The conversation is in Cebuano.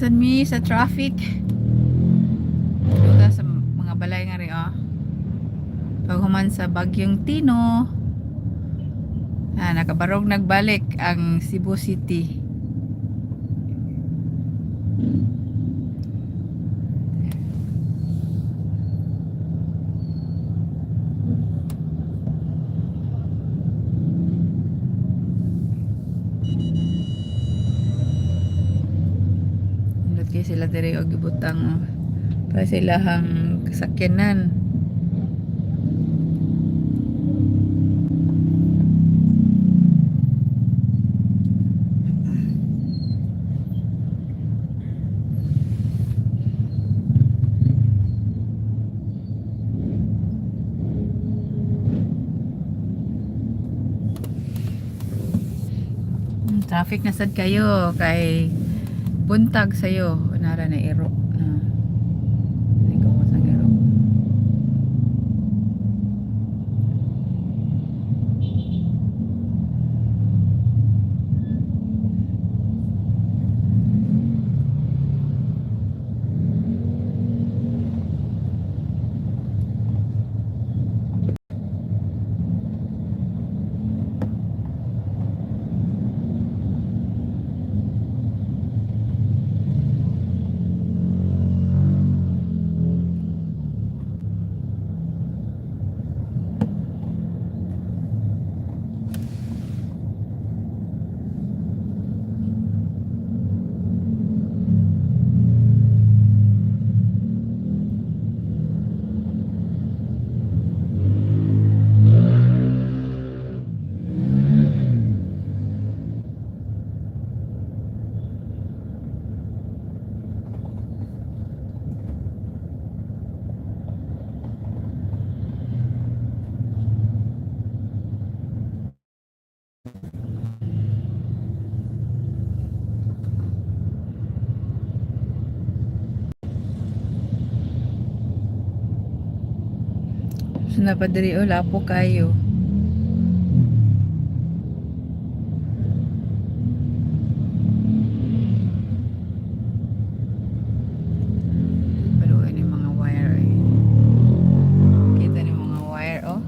Sad mi sa traffic. Duta sa mga balay nga rin, oh. Paghuman sa Bagyong Tino. Ah, nakabarog nagbalik ang Cebu City. Nindot kay sila diri og gibutang, oh, para sa ilahang kasakyanan. Traffic na sad kayo kay buntag sayo nara na iro na. Ikaw sa iro. So na pa diri, oh, lapo kayo. Paluin yung mga wire eh. Kita ni mga wire, oh.